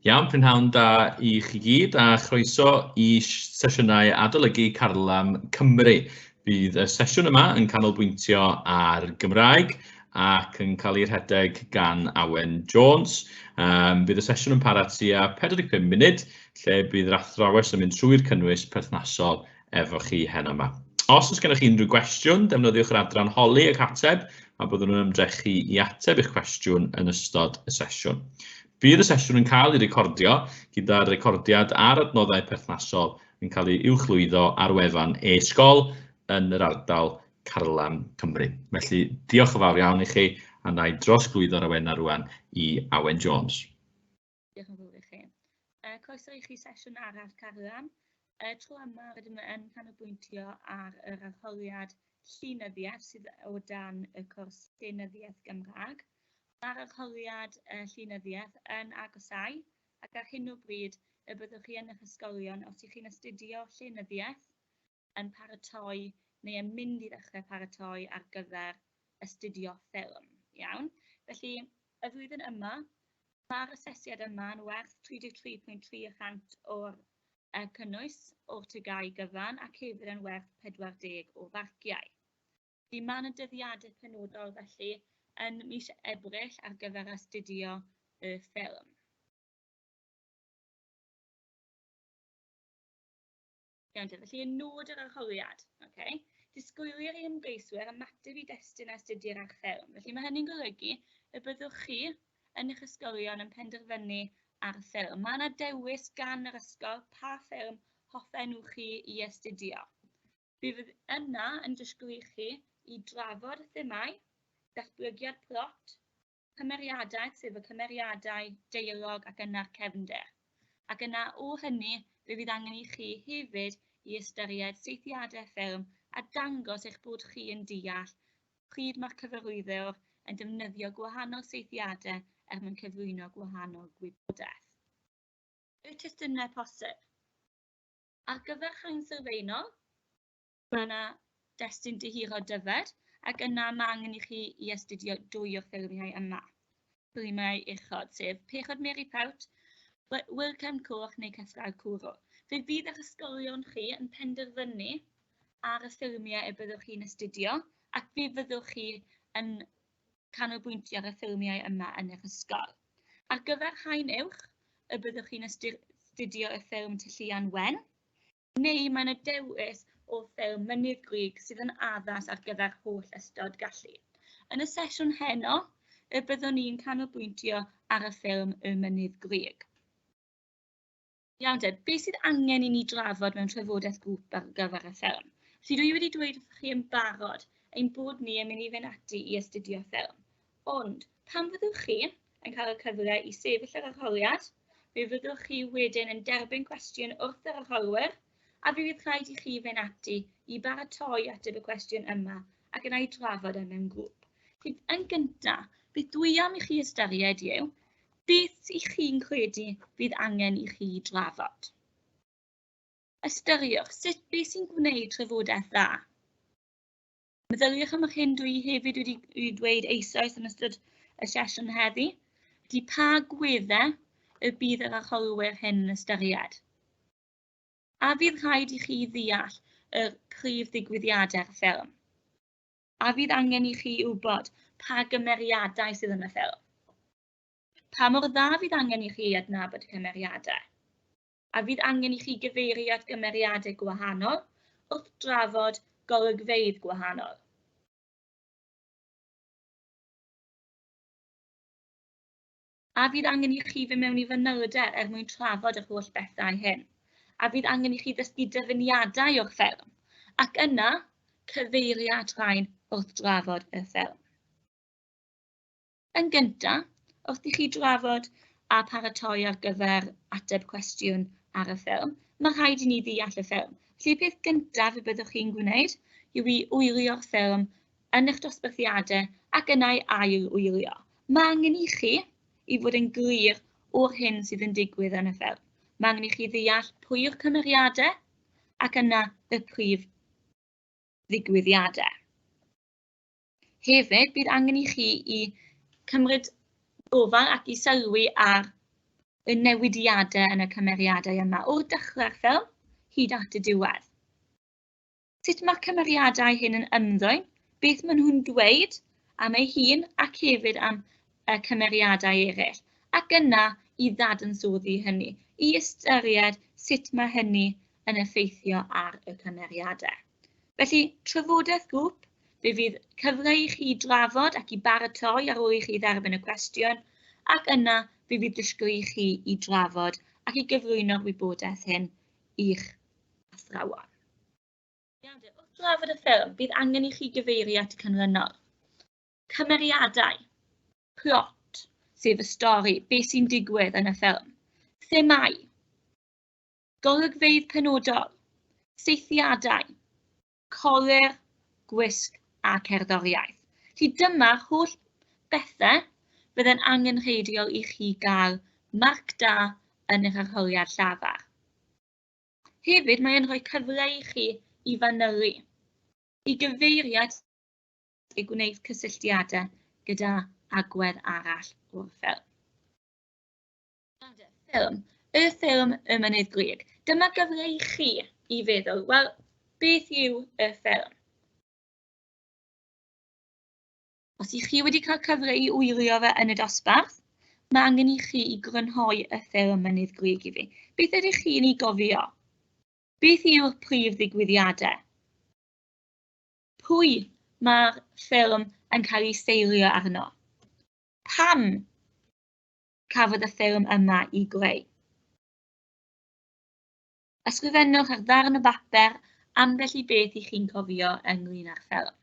Iawn, prynhawn da i chi gyd a chroeso i sesiynau adolygu Carlam Cymru. Bydd y sesiwn yma yn canolbwyntio ar Gymraeg ac yn cael ei rhedeg gan Awen Jones. Um, bydd y sesiwn yn para tua 45 munud, lle bydd yr athrawes yn mynd trwy'r cynnwys perthnasol efo chi heno yma. Os oes gennych chi unrhyw gwestiwn, defnyddiwch yr adran holi ac ateb, a byddwn yn ymdrechu i ateb eich cwestiwn yn ystod y sesiwn. Bydd y sesiwn yn cael ei recordio, gyda'r recordiad a'r adnoddau perthnasol yn cael ei uwchlwytho ar wefan e-sgol yn yr ardal Carlam Cymru. Felly, diolch yn fawr iawn i chi, a na i drosglwyddo'r awenau rwan i Awen Jones. Diolch yn fawr i chi. Uh, croeso i chi sesiwn arall Carlam. Uh, tro yma rydym yn canolbwyntio ar yr arholiad llenyddiaeth sydd o dan y cwrs Llenyddiaeth Gymraeg. Mae'r arholiad uh, llenyddiaeth yn agosau ac ar hyn o bryd y byddwch chi yn eich ysgolion os ych chi'n astudio llenyddiaeth yn paratoi neu yn mynd i ddechrau paratoi ar gyfer astudio ffilm. Iawn? Felly, y flwyddyn yma, mae'r asesiad yma yn werth 33.3 y cant o'r uh, cynnwys o'r TGAU gyfan ac hefyd yn werth 40 o farciau. Felly, mae yna dyddiadau penodol felly yn mis Ebrill ar gyfer astudio y ffilm. Iawn te, felly y nod yr arholiad, okay? Disgwylir i ymgeiswyr ymateb i destun astudiaeth ar ffilm. Felly mae hynny'n golygu y byddwch chi yn eich ysgolion yn penderfynu ar y ffilm. Mae yna dewis gan yr ysgol pa ffilm hoffen nhw chi i astudio. Bydd yna yn disgwyl i chi i drafod y themâu, datblygiad plot, cymeriadau, sef y cymeriadau, deialog ac yna'r cefndir. Ac yna o hynny, fe fydd angen i chi hefyd i ystyried saethiadau ffilm a dangos eich bod chi yn deall pryd mae'r cyfarwyddwr yn defnyddio gwahanol saethiadau er mwyn cyflwyno gwahanol gwybodaeth. Y testunau posib. Ar gyfer haen sylfaenol, Mae yna destun dihiro Dyfed, ac yna mae angen i chi i astudio dwy o'r ffilmiau yma. Ffilmiau uchod, sef Pechod Mary Pout, Wyl Cefn Coch neu Cythraul Cwrw. Fe fydd eich ysgolion chi yn penderfynu ar y ffilmiau y byddwch chi'n astudio, ac fe fyddwch chi yn canolbwyntio ar y ffilmiau yma yn eich ysgol. Ar gyfer haen uwch, y byddwch chi'n astudio y ffilm Tylluan Wen, neu mae yna dewis o ffilm Mynydd Grug sydd yn addas ar gyfer holl ystod gallu. Yn y sesiwn heno, y byddwn ni'n canolbwyntio ar y ffilm Y Mynydd Grug. Iawn te, beth sydd angen i ni drafod mewn trafodaeth grŵp ar gyfer y ffilm? Felly dwi wedi dweud wrthych chi yn barod ein bod ni yn mynd i fynd ati i astudio ffilm. Ond pan fyddwch chi yn cael y cyfle i sefyll yr arholiad, fe fyddwch chi wedyn yn derbyn cwestiwn wrth yr arholwyr a fe fydd rhaid i chi fynd ati i baratoi ateb y cwestiwn yma ac yna i drafod e mewn grŵp. Felly, yn gyntaf, beth dwi am i chi ystyried yw, beth i chi'n credu fydd angen i chi drafod? Ystyriwch sut beth sy'n gwneud trafodaeth dda. Meddyliwch am yr hyn dwi hefyd wedi dweud eisoes yn ystod y sesiwn heddi. Felly pa gweddau y bydd yr arholwyr hyn yn ystyried? A fydd rhaid i chi ddeall y prif ddigwyddiadau'r ffilm? A fydd angen i chi wybod pa gymeriadau sydd yn y ffilm? Pa mor dda fydd angen i chi adnabod y cymeriadau? A fydd angen i chi gyfeirio at gymeriadau gwahanol wrth drafod golygfeydd gwahanol. A fydd angen i chi fynd mewn i fanylder er mwyn trafod yr holl bethau hyn. A fydd angen i chi ddysgu dyfyniadau o'r ffilm, ac yna cyfeirio at rhain wrth drafod y ffilm. Yn gyntaf, wrth i chi drafod a paratoi ar gyfer ateb cwestiwn ar y ffilm, mae rhaid i ni ddeall y ffilm. Felly, y peth gyntaf y byddwch chi'n gwneud yw i wylio'r ffilm yn eich dosbarthiadau ac yna i ail-wylio. Mae angen i chi i fod yn glir o'r hyn sydd yn digwydd yn y ffilm. Mae angen i chi ddeall pwy yw'r cymeriadau ac yna y prif ddigwyddiadau. Hefyd, bydd angen i chi i cymryd gofal ac i sylwi ar y newidiadau yn y cymeriadau yma o'r dechrau'r ffilm hyd at y diwedd. Sut mae'r cymeriadau hyn yn ymddwyn, beth maen nhw'n dweud am eu hun ac hefyd am y cymeriadau eraill, ac yna i ddadansoddi hynny, i ystyried sut mae hynny yn effeithio ar y cymeriadau. Felly, trafodaeth grŵp, fe fydd cyfle i chi drafod ac i baratoi ar ôl i chi dderbyn y cwestiwn, ac yna fe fydd disgwyl i chi i drafod ac i gyflwyno'r wybodaeth hyn i'ch athrawon. Iawn te, wrth drafod y ffilm, bydd angen i chi gyfeirio at y canlynol. Cymeriadau, plot, sef y stori, beth sy'n digwydd yn y ffilm. Themâu, golygfeydd penodol, saethiadau, colur, gwisg a cerddoriaeth. Felly dyma'r holl bethau byddai'n angenrheidiol i chi gael marc da yn eich arholiad llafar. Hefyd, mae e'n rhoi cyfle i chi i fanylu, i gyfeiriad i gwneud cysylltiadau gyda agwedd arall o'r ffilm. Ffilm. Y ffilm Y Mynydd Grug. Dyma gyfle i chi i feddwl, wel, beth yw y ffilm? Os ych chi wedi cael cyfle i wylio fe yn y dosbarth, mae angen i chi i grynhoi y ffilm Mynydd Grug i fi. Beth ydych chi'n ei gofio? Beth yw'r prif ddigwyddiadau? Pwy mae'r ffilm yn cael ei seilio arno? Pam cafodd y ffilm yma ei greu? Ysgrifennwch ar ddarn o bapur ambell i beth i chi'n cofio ynglyn â'r ffilm.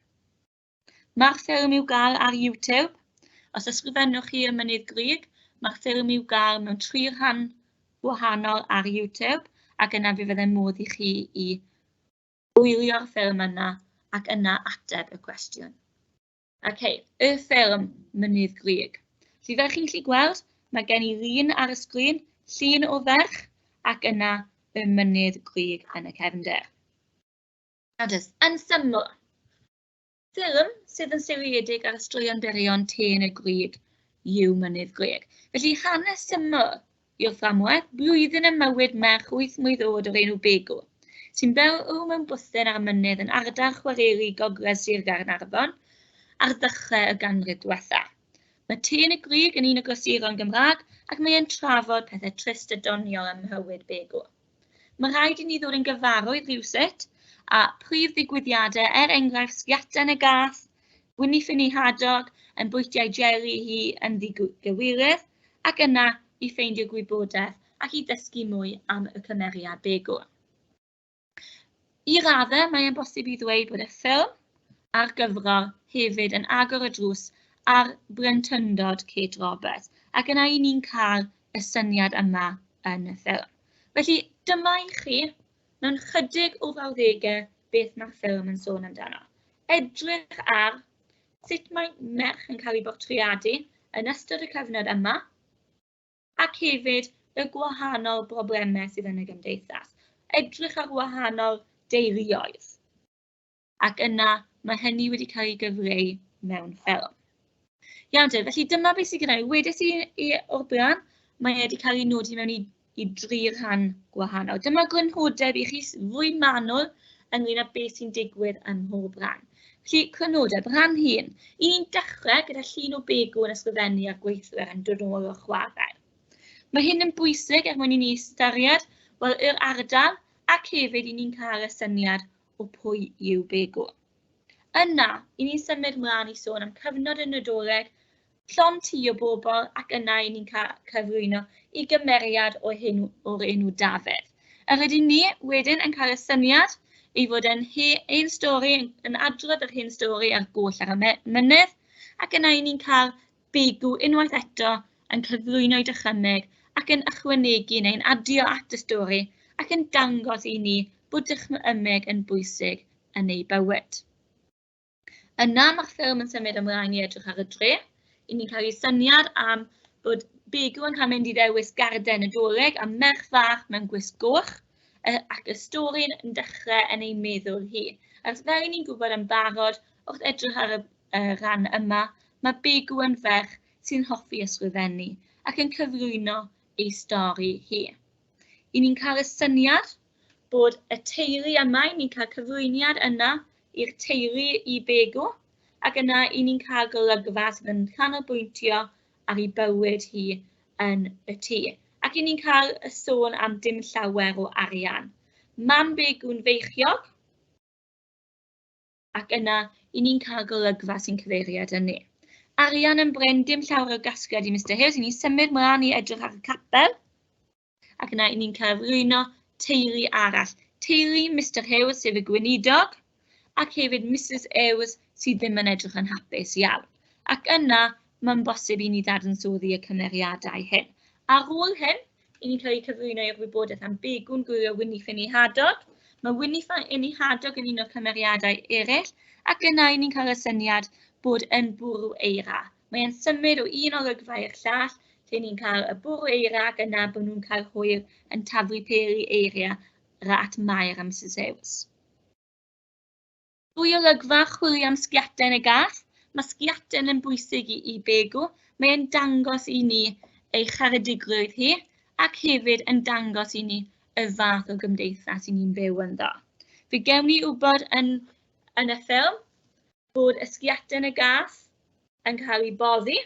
Mae'r ffilm i'w gael ar YouTube. Os ysgrifennwch chi y Mynydd Grug, mae'r ffilm i'w gael mewn 3 rhan gwahanol ar YouTube, ac yna fe fyddai modd i chi i wylio'r ffilm yna ac yna ateb y cwestiwn. OK, y ffilm Mynydd Grug. Felly fel chi'n gallu gweld, mae gen i lun ar y sgrin, llun o ferch, ac yna y Mynydd Grug yn y cefndir. Nawr, yn syml, ffilm sydd yn seiliedig ar y straeon byrion Trên y Grug yw Mynydd Grug. Felly hanes syml yw'r fframwaith, blwyddyn ym mywyd merch 8 mlwydd oed o'r enw Begw, sy'n byw mewn bwthyn ar y mynydd yn ardal chwareli Gogledd Sir Gaernarfon ar ddechrau y ganrif diwetha. Mae Trên y Grug yn un o glasuron Gymraeg ac mae e'n trafod pethau trist a doniol ym mywyd Begw. Mae rhaid i ni ddod yn gyfarwydd rhywsut a prif ddigwyddiadau, er enghraifft sgiaten y gath, Winnie Finney Hadog yn bwytiau jeli hi yn ddigywilydd, ac yna i ffeindio gwybodaeth ac i ddysgu mwy am y cymeriad Begw. I raddau, mae'n bosib i ddweud bod y ffilm a'r gyfrol hefyd yn agor y drws ar blentyndod Kate Roberts, ac yna i ni'n cael y syniad yma yn y ffilm. Felly, dyma i chi, mewn chydig o frawddegau, beth mae'r ffilm yn sôn amdano. Edrych ar sut mae merch yn cael ei bortreadu yn ystod y cyfnod yma, ac hefyd y gwahanol broblemau sydd yn y gymdeithas. Edrych ar wahanol deuluoedd. Ac yna mae hynny wedi cael ei gyfleu mewn ffilm. Iawn te, felly dyma beth sydd gyda fi. Wedes i o'r blaen, mae e wedi cael ei nodi mewn i 3 rhan gwahanol. Dyma grynhodeb i chi fwy manwl ynglyn â beth sy'n digwydd ym mhob rhan. Felly, crynodeb, rhan 1. I ni'n dechrau gyda llun o Begw yn ysgrifennu a'r gweithwyr yn dod nôl o'r chwarae. Mae hyn yn bwysig er mwyn i ni ystyried, wel, yr ardal ac hefyd i ni'n cael y syniad o pwy yw Begw. Yna, i ni'n symud mlaen i sôn am cyfnod y Nadolig, llond tŷ o bobl, ac yna i ni'n cyflwyno i gymeriad o'r enw Dafydd. A rydyn ni wedyn yn cael y syniad ei fod yn hen stori, yn adrodd yr hen stori ar goll ar y mynydd, ac yna i ni'n cael Begw unwaith eto yn cyflwyno ei dychymyg ac yn ychwanegu neu'n adio at y stori ac yn dangos i ni bod dychymyg yn bwysig yn ei bywyd. Yna mae'r ffilm yn symud ymlaen i edrych ar y dre. I ni'n cael ei syniad am bod Begw yn cael mynd i ddewis garden Nadolig a merch fach mewn gwisg goch, ac y stori'n yn dechrau yn ei meddwl hi. Ac fel i ni'n gwybod yn barod, wrth edrych ar y rhan yma, mae Begw yn ferch sy'n hoffi ysgrifennu ac yn cyflwyno ei stori hi. I ni'n cael y syniad bod y teulu yma, i ni'n cael cyflwyniad yna i'r teulu i Begw, ac yna i ni'n cael golygfa sydd yn canolbwyntio ar ei bywyd hi yn y tŷ. Ac i ni'n cael y sôn am dim llawer o arian. Mam Begw'n feichiog, ac yna i ni'n cael golygfa sy'n cyfeiriad hynny. Arian yn brin, dim llawer o gasgliad i Mr Hughes. I ni'n symud mlaen i edrych ar y capel, ac yna i ni'n cyflwyno teulu arall. Teulu Mr Hughes, sef y gweinidog, ac hefyd Mrs Hughes, sydd ddim yn edrych yn hapus iawn. Ac yna, mae'n bosib i ni ddadansoddi y cymeriadau hyn. Ar ôl hyn, i ni'n cael ei cyflwyno i'r wybodaeth am Begw'n gwylio Winnie Finny Hadog. Mae Winnie Finny Hadog yn un o'r cymeriadau eraill, ac yna i ni'n cael y syniad bod yn bwrw eira. Mae'n symud o un olygfa i'r llall, lle ni'n cael y bwrw eira ac yna bod nhw'n cael hwyl yn taflu peli eira at Mair a Mrs Hughes. Dwy olygfa chwilio am sgiaten y gath. Mae sgiaten yn bwysig i Begw. Mae'n dangos i ni ei charedigrwydd hi, ac hefyd yn dangos i ni y fath o gymdeithas i ni'n byw ynddo. Fe gewn ni wybod yn y ffilm bod y sgiaten y gath yn cael ei boddi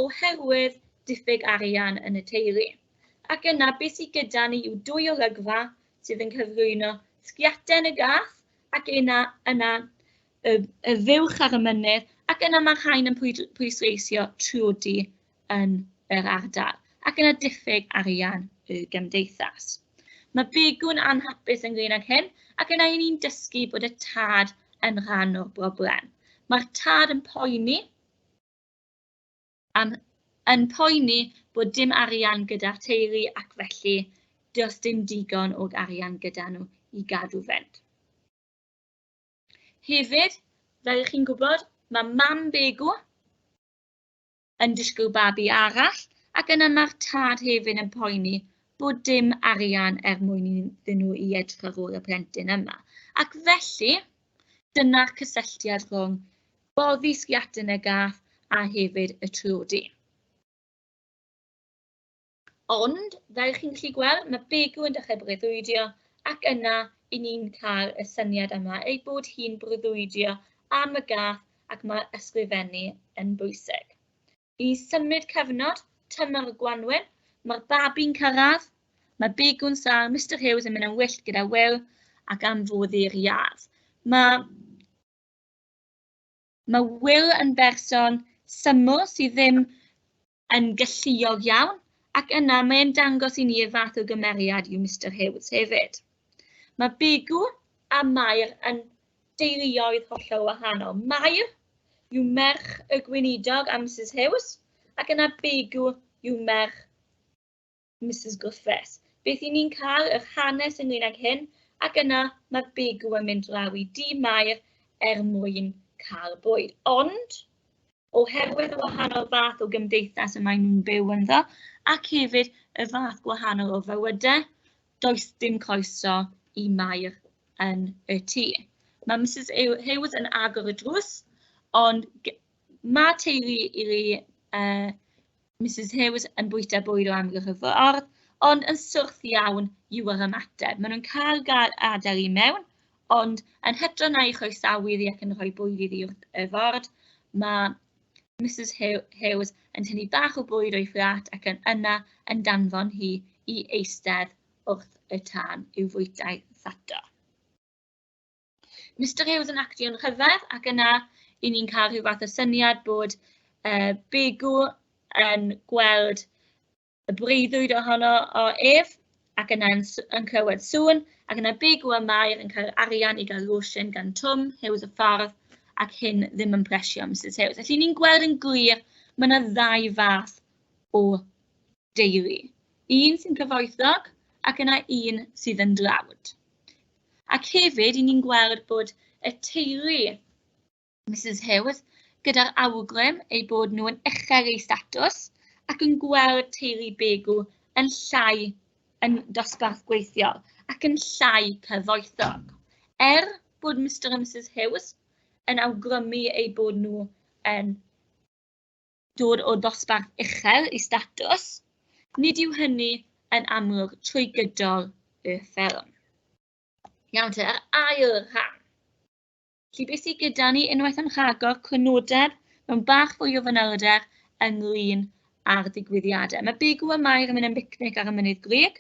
oherwydd diffyg arian yn y teulu. Ac yna, beth sydd gyda ni yw dwy olygfa sydd yn cyflwyno sgiaten y gath ac yna y fuwch ar y mynydd, ac yna mae'r rhain yn pwysleisio tlodi yn yr ardal, ac yna diffyg arian y gymdeithas. Mae Begw'n anhapus ynglyn ag hyn, ac yna i ni'n dysgu bod y tad yn rhan o'r broblem. Mae'r tad yn poeni, bod dim arian gyda'r teulu ac felly does dim digon o arian gyda nhw i gadw fynd. Hefyd, fel ych chi'n gwybod, mae mam Begw yn disgwyl babi arall, ac yna mae'r tad hefyd yn poeni bod dim arian er mwyn iddyn nhw i edrych ar ôl y plentyn yma. Ac felly, dyna'r cysylltiad rhwng boddi sgiaten y gath a hefyd y tlodi. Ond, fel chi'n gallu gweld, mae Begw yn dechrau breuddwydio, ac yna i ni'n cael y syniad yma ei bod hi'n breuddwydio am y gath ac mae ysgrifennu yn bwysig. I symud cyfnod, tymor y gwanwyn, mae'r babi'n cyrraedd, mae Begw'n sâl, Mr Hughes yn mynd yn wyllt gyda Will ac am foddi'r iard. Mae Will yn berson syml sydd ddim yn galluog iawn, ac yna mae'n dangos i ni y fath o gymeriad yw Mr Hughes hefyd. Mae Begw a Mair yn deuluoedd hollol wahanol. Mair yw merch y gweinidog a Mrs Hughes, ac yna Begw yw merch Mrs Griffiths. Beth i ni'n cael yr hanes ynglyn ag hyn, ac yna mae Begw yn mynd draw i dŷ Mair er mwyn cael bwyd. Ond, oherwydd y wahanol fath o gymdeithas y maen nhw'n byw ynddo, ac hefyd y fath gwahanol o fywydau, does dim croeso i Mair yn y tŷ. Mae Mrs Hughes yn agor y drws, ond mae teulu i Mrs Hughes yn bwyta bwyd o amgylch y ffordd, ond yn swrth iawn yw yr ymateb. Maen nhw'n cael adael i mewn, ond yn hytrach na'i chroesawu iddi ac yn rhoi bwyd iddi wrth y ford, mae Mrs Hughes yn tynnu bach o bwyd o'i fflat ac yn yna yn danfon hi i eistedd wrth y tân i'w fwyta'i thato. Mr Hughes yn actio'n rhyfedd, ac yna i ni'n cael rhyw fath o syniad bod Begw yn gweld y breuddwyd ohono o ef, ac yna yn clywed sŵn, ac yna Begw a Mair yn cael arian i gael losin gan Twm Hughes y ffordd, ac hyn ddim yn plesio Mrs Hughes. Felly ni'n gweld yn glir, mae yna ddau fath o deulu. Un sy'n cyfoethog ac yna un sydd yn dlawd. Ac hefyd, i ni'n gweld bod y teulu Mrs Hughes gyda'r awgrym eu bod nhw yn uchel eu statws ac yn gweld teulu Begw yn llai yn dosbarth gweithiol ac yn llai cyfoethog. Er bod Mr a Mrs Hughes yn awgrymu eu bod nhw yn dod o ddosbarth uchel i statws, Nid yw hynny yn amlwg trwy gydol y ffilm. Iawn te, yr ail rhan. Felly beth sydd gyda ni unwaith yn rhagor, crynodeb mewn bach fwy o fanylder ynglyn â'r digwyddiadau. Mae Begw a Mair yn mynd am bicnic ar y Mynydd Grug,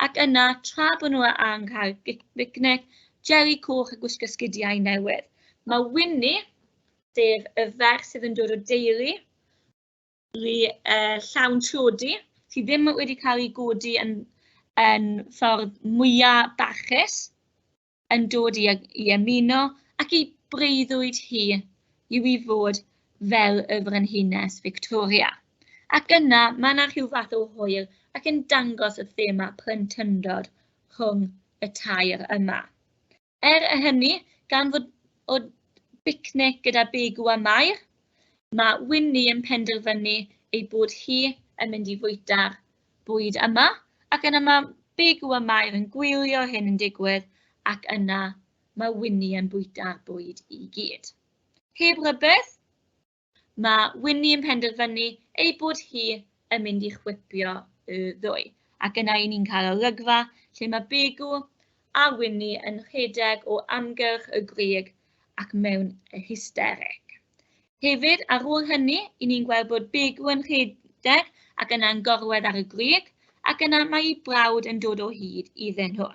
ac yna, tra bod nhw yn cael bicnic, jeli coch a gwisgo sgidiau newydd. Mae Winnie, sef y ferch sydd yn dod o deulu llawn tlodi, sydd ddim wedi cael ei godi yn ffordd mwyaf barchus, yn dod i ymuno, ac ei breuddwyd hi yw i fod fel y Frenhines Victoria. Ac yna, mae yna rhyw fath o hwyl ac yn dangos y thema plentyndod rhwng y tair yma. Er hynny, gan fod o bicnic gyda Begw a Mair, mae Winnie yn penderfynu ei bod hi yn mynd i fwyta'r bwyd yma, ac yna mae Begw a Mair yn gwylio hyn yn digwydd, ac yna mae Winnie yn bwyta'r bwyd i gyd. Heb rybudd, mae Winnie yn penderfynu ei bod hi yn mynd i chwipio y ddwy. Ac yna i ni'n cael olygfa lle mae Begw a Winnie yn rhedeg o amgylch y grug ac mewn hysteric. Hefyd, ar ôl hynny, i ni'n gweld bod Begw yn rhedeg ac yna'n gorwedd ar y grug, ac yna mae ei brawd yn dod o hyd iddyn nhw.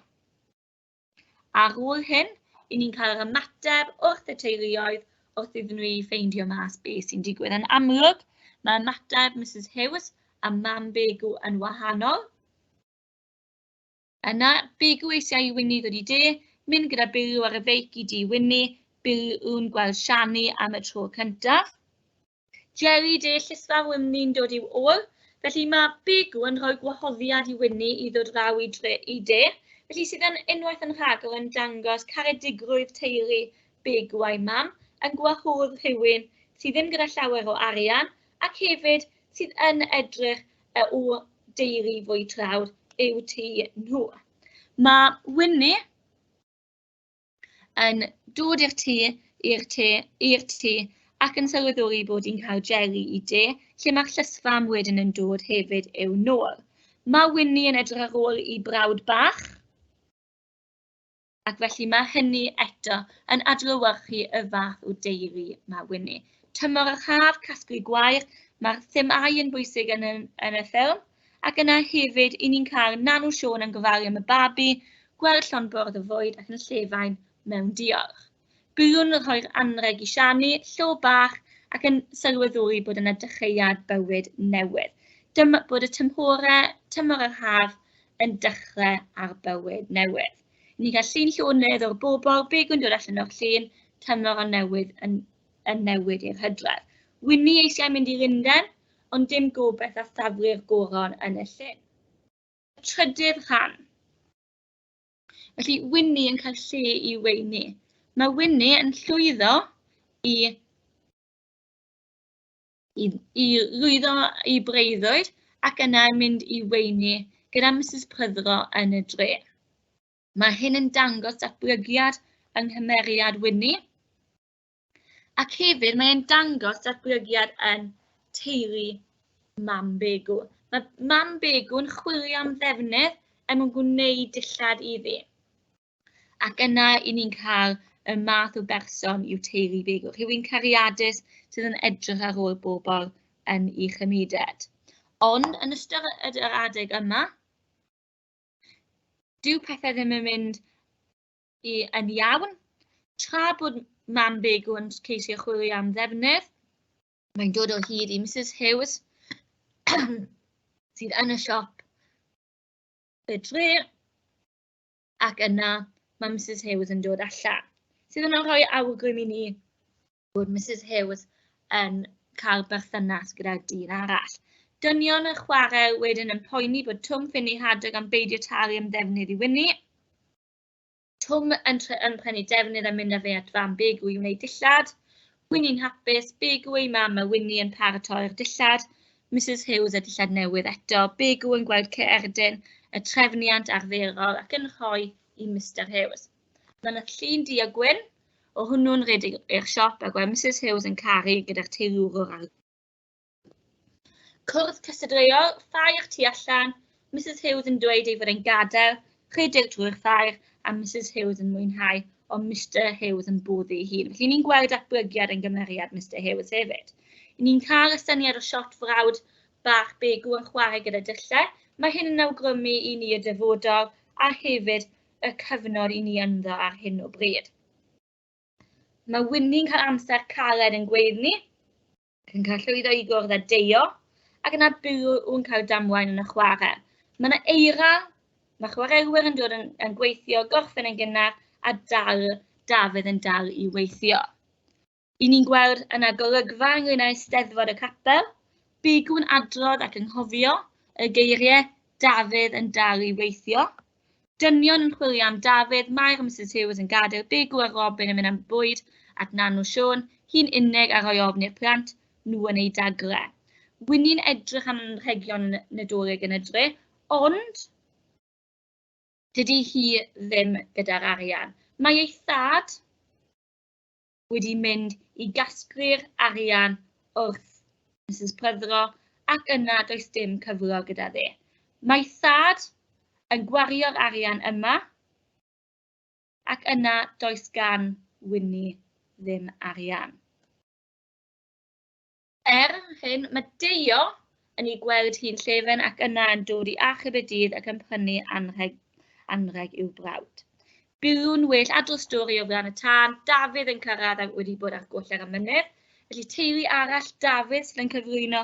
Ar ôl hyn, i ni'n cael yr ymateb wrth y teuluoedd wrth iddyn nhw i ffeindio mas beth sy'n digwydd. Yn amlwg, mae ymateb Mrs Hughes a mam Begw yn wahanol. Yna, Begw eisiau i Winnie ddod i de, mynd gyda Begw ar y feic i dŷ Winnie, Begw'n gweld Siani am y tro cyntaf. Jerry de llysfam Winnie'n dod i'w ôl, felly mae Begw yn rhoi gwahoddiad i Winnie i ddod draw i de, felly sydd yn unwaith yn rhagor yn dangos caredigrwydd teulu Begw a'i mam, yn gwahodd rhywun sydd ddim gyda llawer o arian ac hefyd sydd yn edrych o deulu fwy tlawd yw tŷ nhw. Mae Winnie yn dod i'r tŷ, i'r tŷ, i'r tŷ ac yn sylweddoli bod hi'n cael jeli i de, lle mae'r llysfam wedyn yn dod hefyd i'w nôl. Mae Winnie yn edrych ar ôl i brawd bach, ac felly mae hynny eto yn adlewyrchu y fath o deulu mae Winnie. Tymor yr haf, casglu gwair, mae'r themâu yn bwysig yn y ffilm, ac yna hefyd i ni'n cael Nanw Siôn yn gofalu am y babi, gweld llond bwrdd o fwyd ac yn llefain mewn diolch. Byddwn yn rhoi'r anrheg i Siani, llo bach, ac yn sylweddoli bod yna dechreuad bywyd newydd. Dyma bod y tymhorau, tymor yr haf, yn dechrau ar bywyd newydd. Ni'n cael llun llonydd o'r bobl, Begw'n dod allan o'r llun, tymor o newydd yn newid i'r hydref. Winnie eisiau mynd i Lundain, ond dim gobaith a thaflu'r goron yn y llyn. Y trydydd rhan. Felly, Winnie yn cael lle i weini. Mae Winnie yn llwyddo i lwyddo i breuddwyd ac yna yn mynd i weini gyda Mrs Pryddro yn y dre. Mae hyn yn dangos datblygiad yng nghymeriad Winnie, ac hefyd mae'n dangos datblygiad yn teulu mam Begw. Mae mam Begw yn chwilio am ddefnydd er mwyn gwneud dillad iddi. Ac yna i ni'n cael y math o berson yw teulu Begw, rhywun cariadus sydd yn edrych ar ôl bobl yn ei chymuned. Ond yn ystod yr adeg yma, dyw pethau ddim yn mynd yn iawn. Tra bod mam Begw yn ceisio chwilio am ddefnydd, mae'n dod o hyd i Mrs Hughes, sydd yn y siop y dre, ac yna mae Mrs Hughes yn dod allan, sydd yn rhoi awgrym i ni bod Mrs Hughes yn cael berthynas gyda dyn arall. Dynion y chwarae wedyn yn poeni bod Twm Finney Hadog am beidio talu am ddefnydd i Winnie. Twm yn prynu defnydd a mynd â fe at fam Begw i wneud dillad. Winnie'n hapus, Begw ei mam a Winnie yn paratoi'r dillad. Mrs Hughes a dillad newydd eto. Begw yn gweld cerdyn, y trefniant arferol ac yn rhoi i Mr Hughes. Mae yna llun du a gwyn o hwnnw'n rhedeg i'r siop a gweld Mrs Hughes yn caru gyda'r teilwrwr ar. Cwrdd cystadleuol, ffair tu allan, Mrs Hughes yn dweud ei fod e'n gadael, rhedeg drwy'r ffair, a Mrs Hughes yn mwynhau, ond Mr Hughes yn boddi ei hun. Felly ni'n gweld datblygiad yn gymeriad Mr Hughes hefyd. Ni'n cael y syniad o siot frawd bach Begw yn chwarae gyda dyllau. Mae hyn yn awgrymu i ni y dyfodol a hefyd y cyfnod i ni ynddo ar hyn o bryd. Mae Winnie'n cael amser caled yn gweiddi, ac yn cael llwyddo i gwrdd â Deio, ac yna Byw'n cael damwain yn y chwarae. Mae yna eira, mae chwaraewyr yn dod yn gweithio, gorffen yn gynnar, a dal Dafydd yn dal i weithio. I ni'n gweld yna golygfa ynglyn â Eisteddfod y Capel, Begw'n adrodd ac ynghofio y geiriau Dafydd yn dal i weithio. Dynion yn chwilio am Dafydd, Mair a Mrs Hughes yn gadael Begw a Robin yn mynd am bwyd at Nanw Siôn, hi'n unig a rhoi ofn i'r plant, nhw yn eu dagrau. Winnie'n edrych am anrhegion Nadolig yn y dre, ond dydy hi ddim gyda'r arian. Mae ei thad wedi mynd i gasglu'r arian wrth Mrs Prothero ac yna does dim cyflog gyda fe. Mae thad yn gwario'r arian yma ac yna does gan Winnie ddim arian. Er hyn, mae Deio yn ei gweld hi'n llefen ac yna yn dod i achub y dydd ac yn prynu anrheg i'w brawd. Byw'n well adrodd stori o flaen y tân, Dafydd yn cyrraedd ac wedi bod ar goll ar y mynydd. Felly teulu arall, Dafydd, sydd yn cyflwyno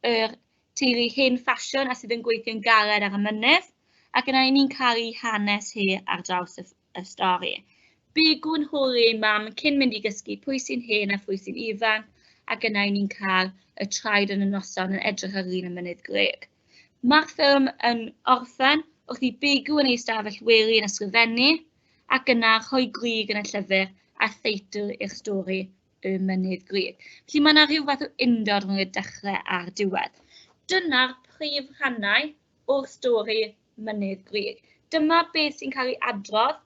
yr teulu hen ffasiwn a sydd yn gweithio'n galed ar y mynydd, ac yna ni'n cael ei hanes hi ar draws y stori. Begw'n holi ei mam cyn mynd i gysgu pwy sy'n hen a phwy sy'n ifanc, ac yna ni'n cael y traed yn y noson yn edrych ar lun y mynydd Grug. Mae'r ffilm yn orffen wrth i Begw yn ei ystafell wely yn ysgrifennu, ac yna rhoi grug yn y llyfr a theitl i'r stori Y Mynydd Grug. Felly mae yna rhyw fath o undod rhwng y dechrau a'r diwedd. Dyna'r prif rhannau o'r stori Mynydd Grug. Dyma beth sy'n cael ei adrodd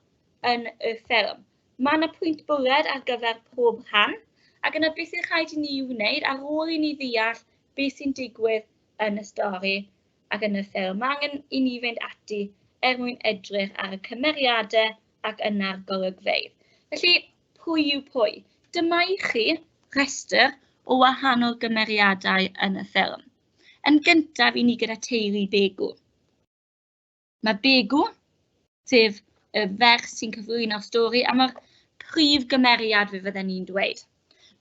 yn y ffilm. Mae yna pwynt bwled ar gyfer pob rhan, ac yna beth sy'n rhaid i ni wneud ar ôl i ni ddeall beth sy'n digwydd yn y stori ac yn y ffilm. Mae angen i ni fynd ati er mwyn edrych ar y cymeriadau ac yna'r golygfeydd. Felly, pwy yw pwy? Dyma i chi rhestr o wahanol gymeriadau yn y ffilm. Yn gyntaf, i ni gyda teulu Begw. Mae Begw, sef y ferch sy'n cyflwyno'r stori, a mae'r prif gymeriad fe fydden ni'n dweud.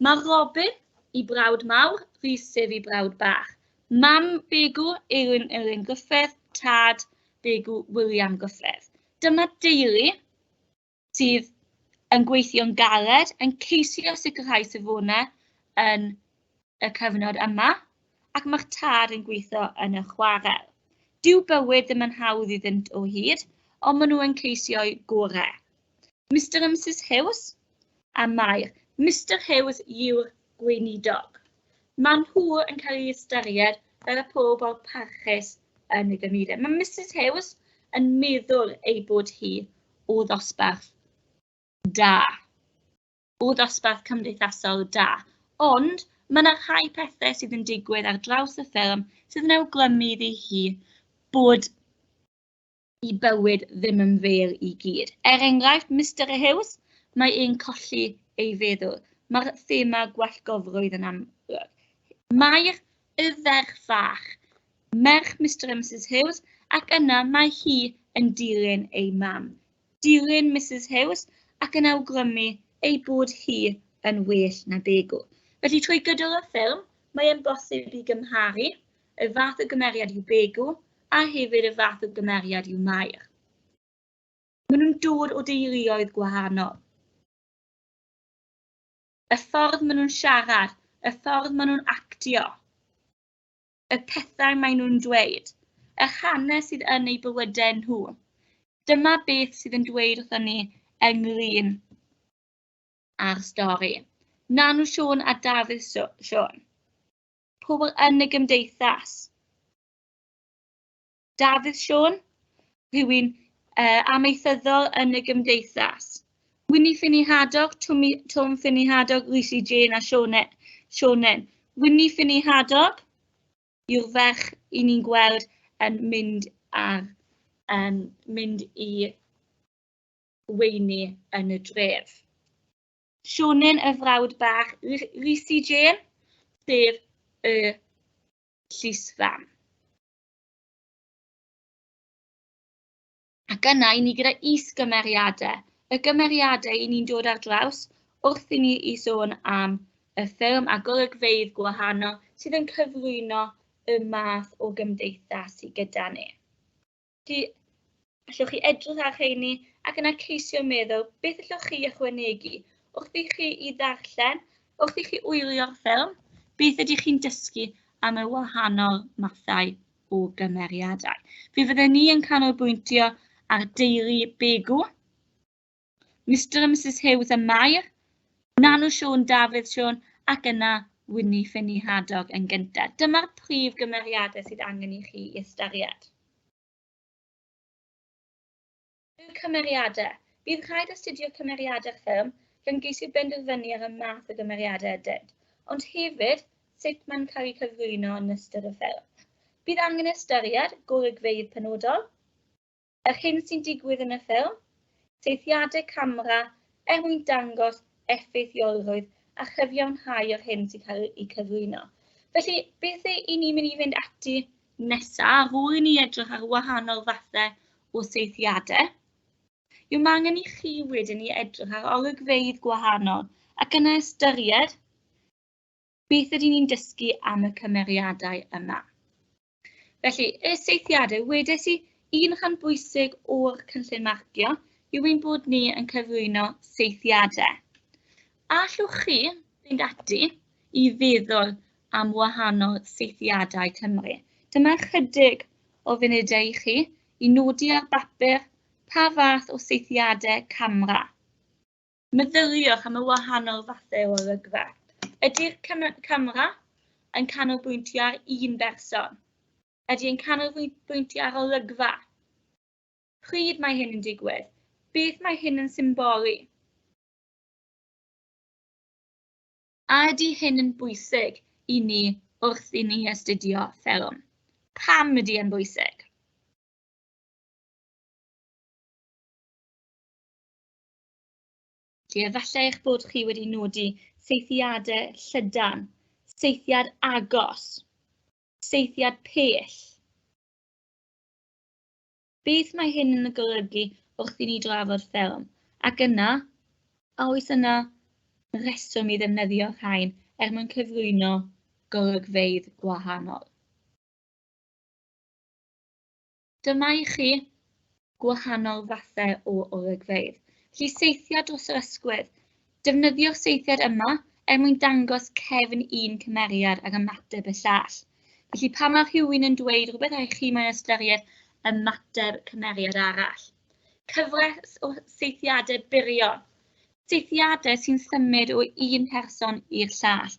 Mae Robin, i brawd mawr, Rhys sef i brawd bach. Mam Begw, Elin Elin Gruffydd, tad Begw, William Gruffydd. Dyma deulu sydd yn gweithio'n galed, yn ceisio sicrhau safonau yn y cyfnod yma, ac mae'r tad yn gweithio yn y chwarel. Dyw bywyd ddim yn hawdd iddynt o hyd, ond maen nhw yn ceisio'u gorau. Mr and Mrs Hughes a Mair. Mr Hughes yw'r gweinidog. Maen nhw yn cael eu ystyried fel y pobl parchus yn y gymuned. Mae Mrs Hughes yn meddwl ei bod hi o ddosbarth da, o ddosbarth cymdeithasol da. Ond mae yna rhai pethau sydd yn digwydd ar draws y ffilm sydd yn awgrymu iddi hi bod i bywyd ddim yn fel i gyd. Er enghraifft, Mr Hughes, mae e'n colli ei feddwl. Mae'r thema gwallgofrwydd yn amlwg. Mae'r y ferch fach, merch Mr and Mrs Hughes, ac yna mae hi yn dilyn ei mam. Dilyn Mrs Hughes ac yn awgrymu ei bod hi yn well na Begw. Felly trwy gydol y ffilm, mae e'n bosib i gymharu y fath o gymeriad yw Begw a hefyd y fath o gymeriad yw Mair. Maen nhw'n dod o deuluoedd gwahanol. Y ffordd maen nhw'n siarad, y ffordd maen nhw'n actio, y pethau maen nhw'n dweud, y hanes sydd yn eu bywydau nhw. Dyma beth sydd yn dweud wrthon ni ynglyn â'r stori. Nanw Siôn a Dafydd Siôn. Pobl yn y gymdeithas. Dafydd Siôn, rhywun amaethyddol yn y gymdeithas. Winnie Finney Hadog, Twm Finney Hadog, Lucy Jane a Sionen. Winnie Finney Hadog, Yw'r ferch i ni'n gweld yn mynd ar yn mynd i weini yn y dref. Sionyn y frawd bach Lucy Jane, sef y llysfam. Ac yna, i ni gyda is-gymeriadau. Y gymeriadau i ni'n dod ar draws wrth i ni i sôn am y ffilm a golygfeydd gwahanol sydd yn cyflwyno y math o gymdeithas sydd gyda ni. Felly, allwch chi edrych ar rheini ac yna ceisio meddwl beth allwch chi ychwanegu wrth i chi i ddarllen, wrth i chi wylio'r ffilm, beth ydych chi'n dysgu am y wahanol mathau o gymeriadau. Fe fydden ni yn canolbwyntio ar deulu Begw, Mr a Mrs Hughes a Mair, Nanw Siôn, Dafydd Siôn ac yna Winnie Finnie Hadog yn gyntaf. Dyma'r prif gymeriadau sydd angen i chi ystyried. Y cymeriadau. Bydd rhaid astudio cymeriadau'r ffilm gan geisio benderfynu ar y math o gymeriadau ydynt, ond hefyd sut mae'n cael eu cyflwyno yn ystod y ffilm. Bydd angen ystyried golygfeydd penodol, yr hyn sy'n digwydd yn y ffilm, teithiadau camera er mwyn dangos effeithiolrwydd a chyfiawnhau yr hyn sy'n cael ei cyflwyno. Felly, beth i ni'n mynd i fynd ati nesaf, ar ôl i ni edrych ar wahanol fathau o seithiadau, yw mae angen i chi wedyn i edrych ar olygfeydd gwahanol ac yna ystyried beth ydyn ni'n dysgu am y cymeriadau yma. Felly, y seithiadau, wedes i un rhan bwysig o'r cynllun marcio yw ein bod ni yn cyflwyno seithiadau. Allwch chi fynd ati i feddwl am wahanol seithiadau Cymru? Dyma ychydig o funudau i chi i nodi ar bapur pa fath o seithiadau camera. Meddyliwch am y wahanol fathau o olygfa. Ydy'r camera yn canolbwyntio ar un berson? Ydy e'n canolbwyntio ar olygfa? Pryd mae hyn yn digwydd? Beth mae hyn yn symboli? A ydy hyn yn bwysig i ni wrth i ni astudio ffilm? Pam ydy e'n bwysig? Felly, efallai eich bod chi wedi nodi saethiadau llydan, saethiad agos, saethiad pell. Beth mae hyn yn golygu wrth i ni drafod ffilm? Ac yna, a oes yna reswm i ddefnyddio rhain er mwyn cyflwyno golygfeydd gwahanol? Dyma i chi gwahanol fathau o olygfeydd. Felly seithiad dros yr ysgwydd. Defnyddio'r seithiad yma er mwyn dangos cefn un cymeriad ac ymateb y llall. Felly pan mae rhywun yn dweud rhywbeth a chi mae'n ystyried ymateb cymeriad arall. Cyfres o seithiadau byrion. Seithiadau sy'n symud o un person i'r llall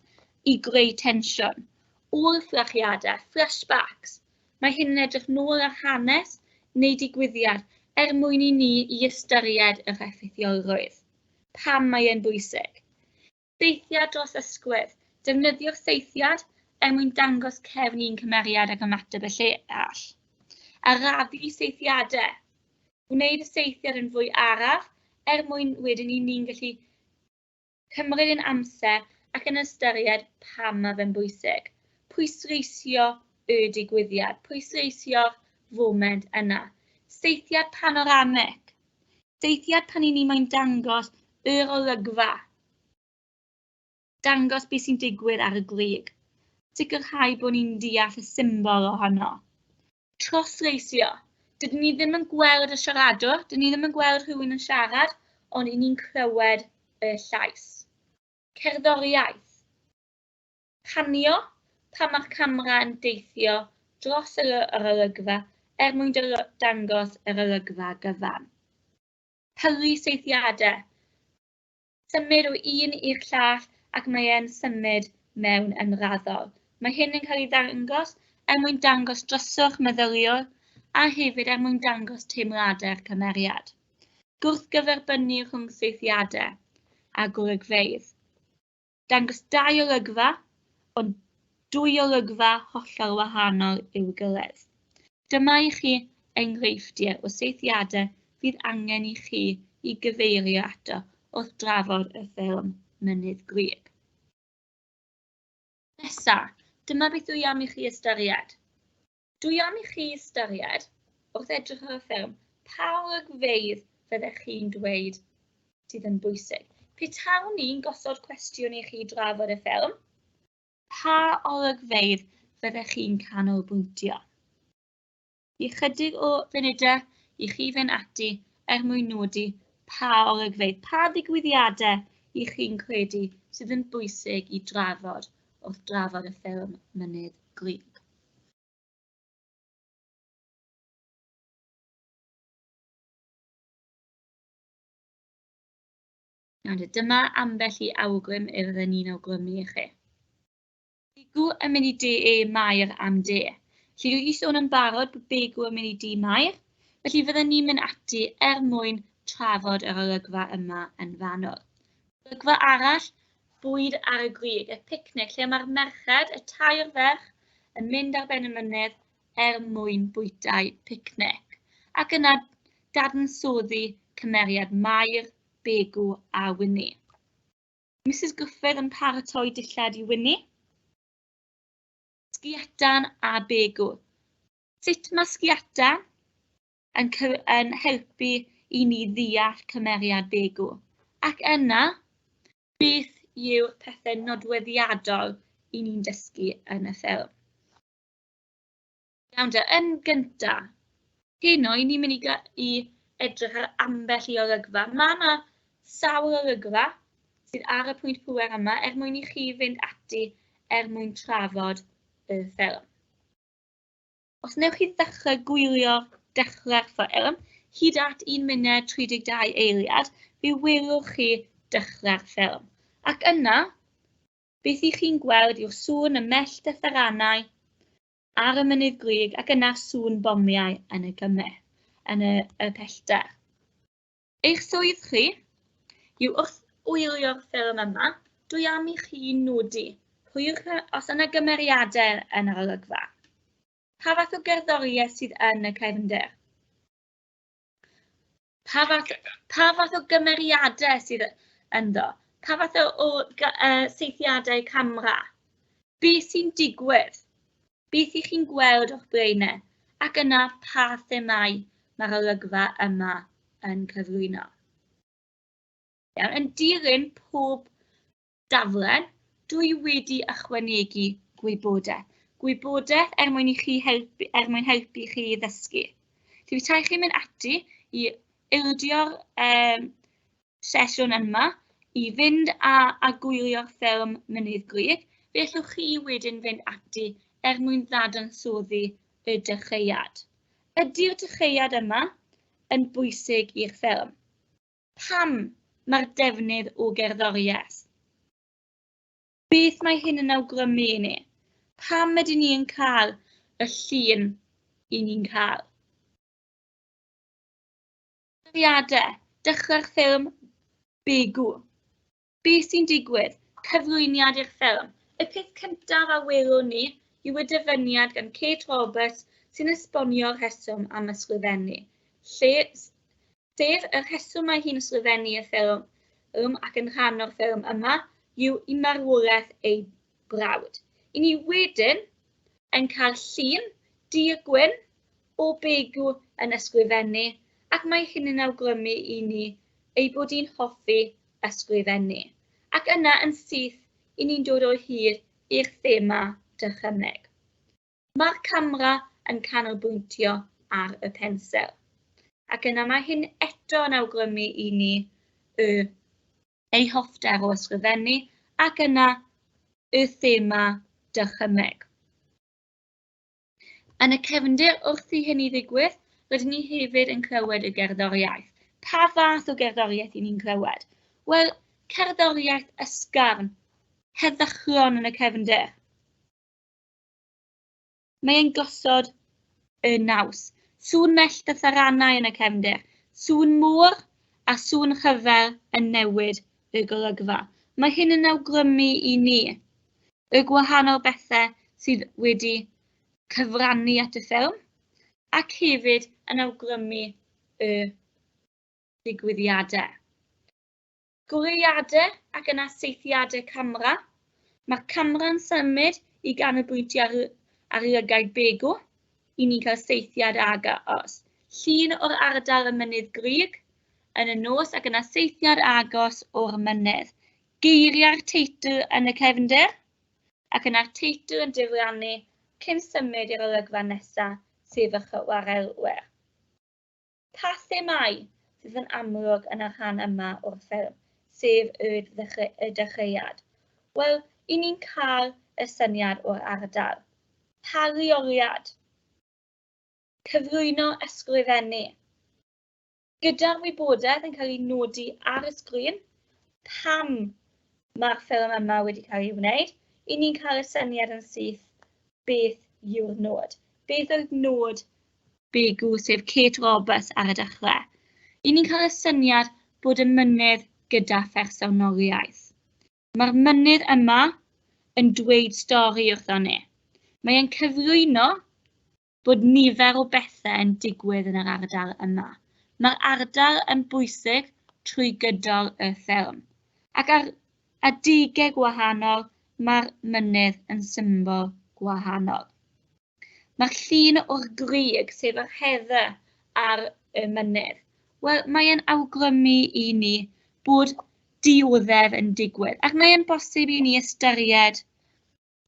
i greu tensiwn. Ôl-fflachiadau, flashbacks. Mae hyn yn edrych nôl ar hanes neu digwyddiad er mwyn i ni i ystyried yr effeithiolrwydd. Pam mae e'n bwysig? Seithiad dros ysgwydd. Defnyddio'r seithiad er mwyn dangos cefn un cymeriad ac ymateb y llall. Arafu seithiadau. Gwneud y seithiad yn fwy araf er mwyn wedyn i ni'n gallu cymryd ein amser ac yn ystyried pam mae fe'n bwysig. Pwysleisio y digwyddiad, pwysleisio'r foment yna. Seithiad panoramic. Seithiad pan i ni mae'n dangos yr olygfa. Dangos beth sy'n digwydd ar y grug. Sicrhau bod ni'n deall y symbol ohono. Trosleisio. Dydyn ni ddim yn gweld y siaradwr, dydyn ni ddim yn gweld rhywun yn siarad, ond i ni'n clywed y llais. Cerddoriaeth. Panio, pan mae'r camera yn deithio dros yr olygfa er mwyn dangos yr olygfa gyfan. Pylu seithiadau. Symud o un i'r llall ac mae e'n symud mewn yn raddol. Mae hyn yn cael ei ddangos er mwyn dangos dryswch meddyliol a hefyd er mwyn dangos teimladau'r cymeriad. Gwrthgyferbynnu rhwng seithiadau a golygfeydd. Dangos dau olygfa, ond Dwy olygfa hollol wahanol i'w gilydd. Dyma i chi enghreifftiau o saethiadau fydd angen i chi i gyfeirio ato wrth drafod y ffilm Mynydd Grug. Nesa, dyma beth dwi am i chi ystyried. Dwi am i chi ystyried, wrth edrych ar y ffilm, pa olygfeydd fyddech chi'n dweud sydd yn bwysig. Petawn i'n gosod cwestiwn i chi drafod y ffilm, pa olygfeydd fyddech chi'n canolbwyntio? Ychydig o funudau i chi fynd ati er mwyn nodi pa olygfeydd, pa ddigwyddiadau i chi'n credu sydd yn bwysig i drafod wrth drafod y ffilm Mynydd Grug. Nawr, dyma ambell i awgrym y fydden ni'n awgrymu i chi. Begw yn mynd i de e Mair am de. Felly dwi wedi sôn yn barod bod Begw yn mynd i dŷ Mair, felly fydden ni'n mynd ati er mwyn trafod yr olygfa yma yn fanwl. Olygfa arall, bwyd ar y grug, y picnic, lle mae'r merched, y tair ferch, yn mynd ar ben y mynydd er mwyn bwytau picnic. Ac yna dadansoddi cymeriad Mair, Begw a Winnie. Mrs Gruffydd yn paratoi dillad i Winnie. Sgiatan a Begw. Sut mae sgiatan yn, yn helpu i ni ddeall cymeriad Begw? Ac yna, beth yw'r pethau nodweddiadol i ni'n dysgu yn y ffilm? Iawn te, yn gynta, heno, i ni'n mynd i, i edrych ar ambell i olygfa. Mae yna sawl olygfa sydd ar y pwynt pŵer yma er mwyn i chi fynd ati er mwyn trafod y ffilm. Os wnewch chi ddechrau gwylio dechrau'r ffilm, hyd at 1 munud 32 eiliad, fe welwch chi dechrau'r ffilm. Ac yna, beth i chi'n gweld yw'r sŵn y mellt a tharanau ar y mynydd grug ac yna sŵn bomiau yn y gyme, yn y, y pellter. Eich swydd chi yw wrth wylio'r ffilm yma, dwi am i chi nodi pwy yw'r, os yna gymeriadau yn yr olygfa. Pa fath o gerddoriaeth sydd yn y cefndir? Pa fath, pa fath o gymeriadau sydd ynddo? Pa fath o, o seithiadau camera? Be sy'n digwydd? Beth ych chi'n gweld o'ch blaenau? Ac yna, pa themâu mae'r olygfa yma yn cyflwyno? Iawn, yn dilyn pob daflen, dwi wedi ychwanegu gwybodaeth. Gwybodaeth er mwyn i chi helpu, er mwyn helpu chi i ddysgu. Felly, petai chi'n mynd ati i ildio'r sesiwn yma, i fynd a, a gwylio'r ffilm Mynydd Grug, fe allwch chi wedyn fynd ati er mwyn ddadansoddi y dechreuad. Ydy'r dechreuad yma yn bwysig i'r ffilm? Pam mae'r defnydd o gerddoriaeth? Beth mae hyn yn awgrymu i ni? Pam ydyn ni yn cael y llun i ni'n cael? Cymeriadau, dechrau'r ffilm Begw. Be sy'n digwydd? Cyflwyniad i'r ffilm. Y peth cyntaf a welwn ni yw y dyfyniad gan Kate Roberts sy'n esbonio'r rheswm am ysgrifennu. Lle, sef y rheswm mae hi'n ysgrifennu y ffilm ac yn rhan o'r ffilm yma yw i marwolaeth ei brawd. I ni wedyn yn cael llun du a gwyn o Begw yn ysgrifennu, ac mae hyn yn awgrymu i ni ei bod hi'n hoffi ysgrifennu. Ac yna yn syth, i ni'n dod o hyd i'r thema dychymyg. Mae'r camera yn canolbwyntio ar y pensel. Ac yna mae hyn eto yn awgrymu i ni y, ei hoffter o ysgrifennu ac yna y thema dychymyg. Yn y cefndir wrth i hynny ddigwydd, rydyn ni hefyd yn clywed y gerddoriaeth. Pa fath o gerddoriaeth i ni'n clywed? Wel, cerddoriaeth ysgafn, heddychlon yn y cefndir. Mae e'n gosod y naws. Sŵn mellt a tharanau yn y cefndir. Sŵn môr a sŵn rhyfel yn newid y golygfa. Mae hyn yn awgrymu i ni y gwahanol bethau sydd wedi cyfrannu at y ffilm, ac hefyd yn awgrymu y digwyddiadau. Goleuadau ac yna saethiadau camera. Mae'r camera'n symud i ganolbwyntio ar lygaid Begw, i ni'n cael saethiad agos. Llun o'r ardal y Mynydd Grug yn y nos ac yna saethiad agos o'r mynydd. Geiriau'r teitl yn y cefndir ac yna'r teitl yn diflannu cyn symud i'r olygfa nesaf, sef y chwarelwyr. Pa themâu sydd yn amlwg yn y rhan yma o'r ffilm, sef y dechreuad? Wel, i ni'n cael y syniad o'r ardal. Pa leoliad? Cyflwyno ysgrifennu. Gyda'r wybodaeth yn cael ei nodi ar y sgrin, pam mae'r ffilm yma wedi cael ei wneud, i ni'n cael y syniad yn syth beth yw'r nod. Beth oedd nod Begw, sef Kate Roberts ar y dechrau? I ni'n cael y syniad bod y mynydd gyda phersonoliaeth. Mae'r mynydd yma yn dweud stori wrthon ni. Mae e'n cyflwyno bod nifer o bethau yn digwydd yn yr ardal yma. Mae'r ardal yn bwysig trwy gydol y ffilm. Ac ar adegau gwahanol, mae'r mynydd yn symbol gwahanol. Mae'r llun o'r grug, sef yr heather ar y mynydd, wel, mae e'n awgrymu i ni bod dioddef yn digwydd. Ac mae'n bosib i ni ystyried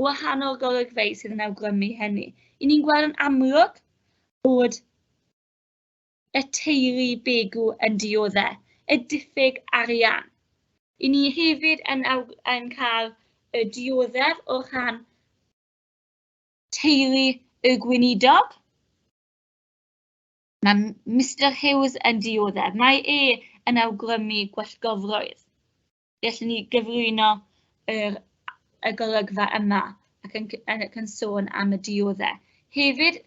wahanol golygfeydd sydd yn awgrymu hynny. I ni'n gweld yn amlwg bod y teulu Begw yn dioddef, y diffyg arian. I ni hefyd yn cael y dioddef o rhan teulu y gweinidog. Mae Mr Hughes yn dioddef. Mae e yn awgrymu gwallgofrwydd. Gallwn ni gyflwyno y golygfa yma ac yn sôn am y dioddef. Hefyd,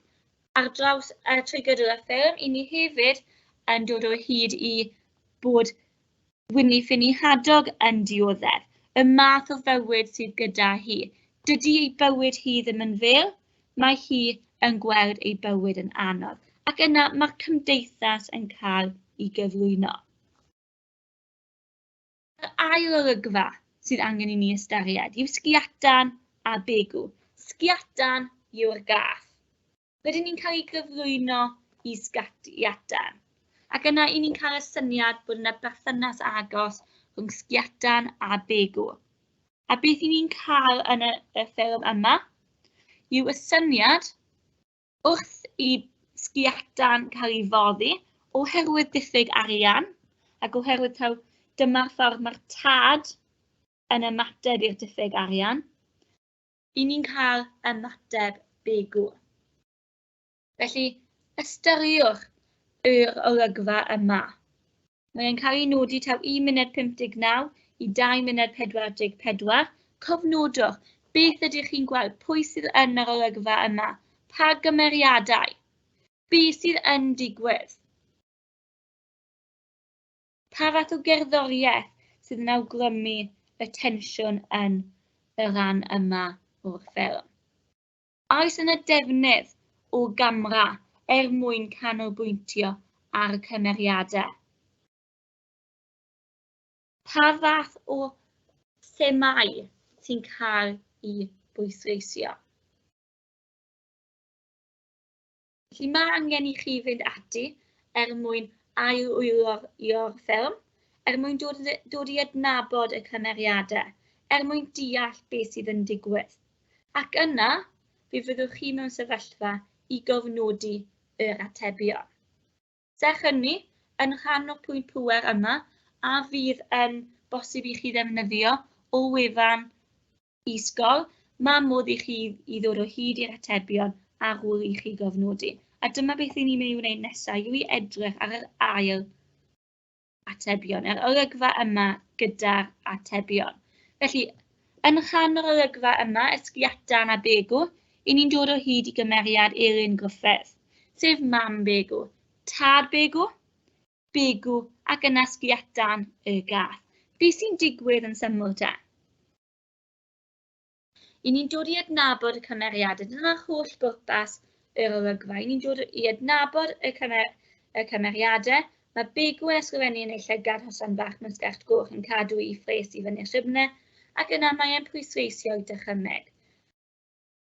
ar draws trwy gydol y ffilm, i ni hefyd yn dod o hyd i bod Winnie Finnie Hadog yn dioddef, y math o fywyd sydd gyda hi. Dydy ei bywyd hi ddim yn fel, mae hi yn gweld ei bywyd yn anodd. Ac yna mae'r cymdeithas yn cael ei gyflwyno. Yr ail olygfa sydd angen i ni ystyried yw Sgiatan a Begw. Sgiatan yw'r gath. Rydyn ni'n cael ei gyflwyno i Sgiatan. Ac yna i ni'n cael y syniad bod yna berthynas agos rhwng Sgiatan a Begw. A beth i ni'n cael yn y ffilm yma yw y syniad wrth i Sgiatan cael ei foddi oherwydd diffyg arian ac oherwydd taw dyma'r ffordd mae'r tad yn ymateb i'r diffyg arian, i ni'n cael ymateb Begw. Felly, ystyriwch yr olygfa yma. Mae'n cael ei nodi taw 1 munud 59 i 2 munud 44. Cofnodwch, beth ydych chi'n gweld? Pwy sydd yn yr olygfa yma? Pa gymeriadau? Be sydd yn digwydd? Pa fath o gerddoriaeth sydd yn awgrymu y tensiwn yn y rhan yma o'r ffilm? Oes yna defnydd o gamera er mwyn canolbwyntio ar y cymeriadau? Pa fath o themâu sy'n cael ei bwysleisio? Felly mae angen i chi fynd ati er mwyn ail-wylio'r ffilm, er mwyn dod i adnabod y cymeriadau, er mwyn deall beth sydd yn digwydd. Ac yna, fe fyddwch chi mewn sefyllfa i gofnodi yr atebion. Serch hynny, yn rhan o'r pwynt pŵer yma, a fydd yn bosib i chi ddefnyddio o wefan e-sgol, mae modd i chi i ddod o hyd i'r atebion ar ôl i chi gofnodi. A dyma beth ni'n mynd i wneud nesaf, yw i edrych ar yr ail atebion, yr olygfa yma gyda'r atebion. Felly, yn rhan o'r olygfa yma, Ysgiatan a Begw, i ni'n dod o hyd i gymeriad Elin Gruffydd, sef mam Begw, tad Begw, Begw ac yna Sgiatan y gath. Be sy'n digwydd yn syml te? I ni'n dod i adnabod y cymeriadau, dyna'r holl bwrpas yr olygfa. I ni'n dod i adnabod y cymeriadau. Mae Begw yn ysgrifennu yn ei llygad hosan bach mewn sgert goch yn cadw ei phres i fyny'r siwrne, ac yna mae e'n pwysleisio'i dychymyg.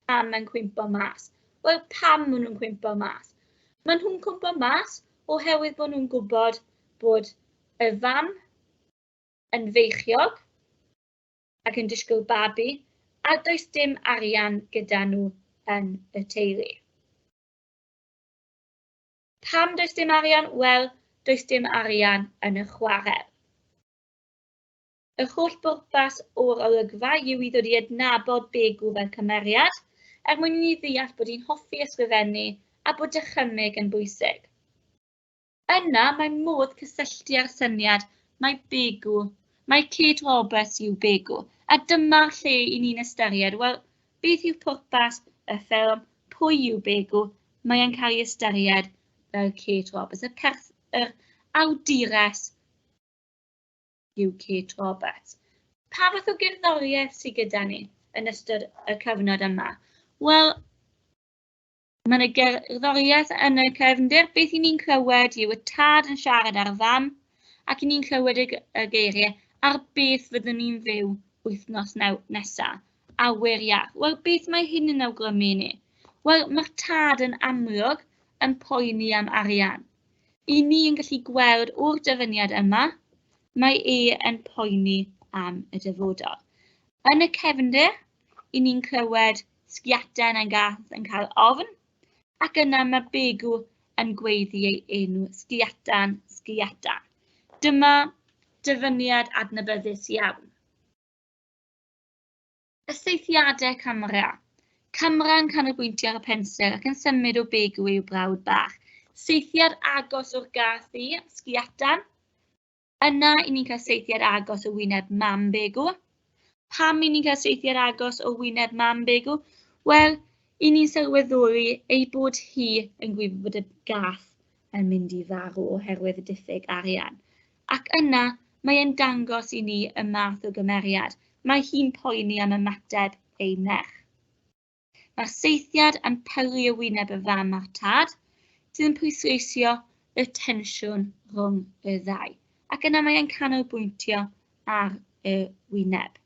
Pam yn cwympo mas? Wel, pam maen nhw'n cwympo mas? Maen nhw'n cwympo mas oherwydd bod nhw'n gwybod bod y fam yn feichiog ac yn disgwyl babi, a does dim arian gyda nhw yn y teulu. Pam does dim arian? Wel, does dim arian yn y chwarel. Yr holl bwrpas o'r olygfa yw i ddod i adnabod Begw fel cymeriad, er mwyn i ni ddeall bod hi'n hoffi ysgrifennu a bod dychymyg yn bwysig. Yna mae modd cysylltu â'r syniad mae Begw, mae Kate Roberts yw Begw, a dyma'r lle i ni'n ystyried, wel, beth yw pwrpas y ffilm, pwy yw Begw, mae e'n cael ei ystyried fel Kate Roberts, yr awdures yw Kate Roberts. Pa fath o gerddoriaeth sydd gyda ni yn ystod y cyfnod yma? Wel, mae yna gerddoriaeth yn y cefndir. Beth i ni'n clywed yw y tad yn siarad â'r fam, ac i ni'n clywed y geiriau ar beth fyddwn ni'n fyw wythnos nesaf. Awyr iach. Wel, beth mae hyn yn awgrymu i ni? Wel, mae'r tad yn amlwg yn poeni am arian. I ni yn gallu gweld o'r dyfyniad yma, mae e yn poeni am y dyfodol. Yn y cefndir, i ni'n clywed sgiaten yn gath yn cael ofn, ac yna mae Begw yn gweiddi ei enw, sgiatan, sgiatan. Dyma dyfyniad adnabyddus iawn. Y saethiadau camera. Camera yn canolbwyntio ar y pensel ac yn symud o Begw i'w brawd bach. Saethiad agos o'r gath i, sgiatan. Yna, i ni'n cael saethiad agos o wyneb mam Begw. Pam i ni'n cael saethiad agos o wyneb mam Begw? Wel, i ni'n sylweddoli ei bod hi yn gwybod bod y gath yn mynd i farw oherwydd y diffyg arian. Ac yna, mae e'n dangos i ni y math o gymeriad. Mae hi'n poeni am ymateb ei merch. Mae'r saethiad yn pylu y wyneb y fam a'r tad, sydd yn pwysleisio y tensiwn rhwng y ddau. Ac yna mae e'n canolbwyntio ar y wyneb.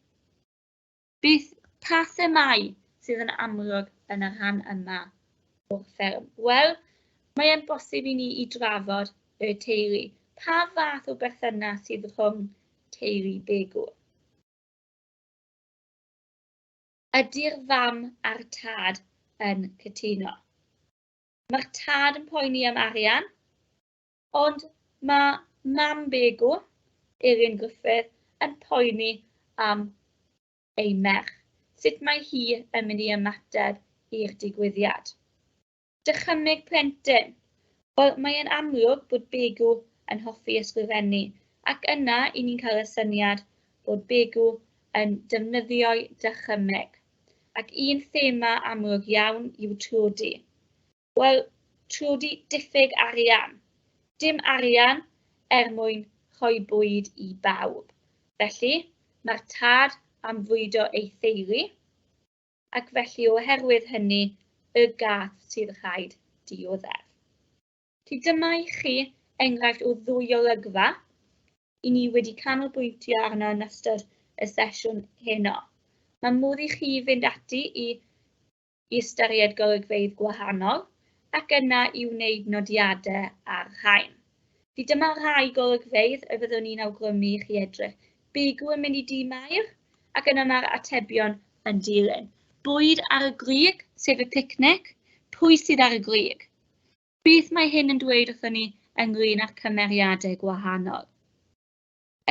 Beth pa themâu sydd yn amlwg yn y rhan yma o'r ffilm? Wel, mae e'n bosib i ni i drafod y teulu. Pa fath o berthynas sydd rhwng teulu Begw? Ydy'r fam a'r tad yn cytuno? Mae'r tad yn poeni am arian, ond mae mam Begw, Erin Griffith, yn poeni am ei merch. Sut mae hi yn mynd i ymateb i'r digwyddiad? Dychymyg plentyn. Wel, mae'n amlwg bod Begw yn hoffi ysgrifennu, ac yna i ni'n cael y syniad bod Begw yn defnyddio'i dychymyg. Ac un thema amlwg iawn yw tlodi. Wel, tlodi diffyg arian. Dim arian er mwyn rhoi bwyd i bawb. Felly, mae'r tad am fwydo ei theulu, ac felly oherwydd hynny, y gath sydd rhaid dioddef. Felly dyma i chi enghraifft o ddwy olygfa i ni wedi canolbwyntio arno yn ystod y sesiwn heno. Mae modd i chi fynd ati i ystyried golygfeydd gwahanol ac yna i wneud nodiadau ar rhain. Felly dyma rhai golygfeydd y fyddwn ni'n awgrymu i chi edrych. Begw yn mynd i dŷ Mair, ac yna mae'r atebion yn dilyn. Bwyd ar y grug, sef y picnic. Pwy sydd ar y grug? Beth mae hyn yn dweud wrthon ni ynglyn â'r cymeriadau gwahanol?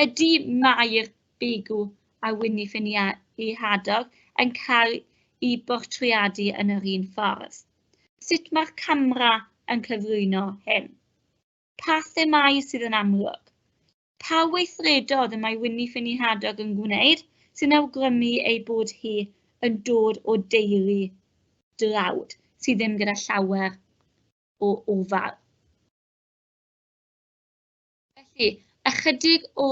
Ydy Mair, Begw a Wini Ffini Hadog yn cael eu bortreadu yn yr un ffordd? Sut mae'r camera yn cyflwyno hyn? Pa themâu sydd yn amlwg? Pa weithredodd y mae Wini Ffini Hadog yn gwneud sy'n awgrymu ei bod hi yn dod o deulu dlawd sydd ddim gyda llawer o ofal? Felly, ychydig o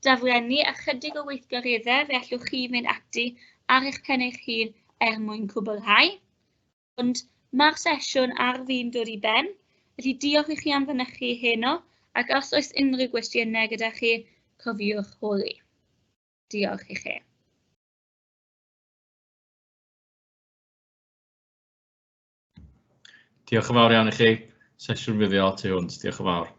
daflenni, ychydig o weithgareddau fe allwch chi fynd ati ar eich pen eich hun er mwyn cwblhau. Ond mae'r sesiwn ar fin dod i ben, felly diolch i chi am fynychu heno, ac os oes unrhyw gwestiynau gyda chi, cofiwch holi. Diolch i chi. Diolch yn fawr iawn i chi. Sesiwn fuddiol tu hwnt. Diolch yn fawr.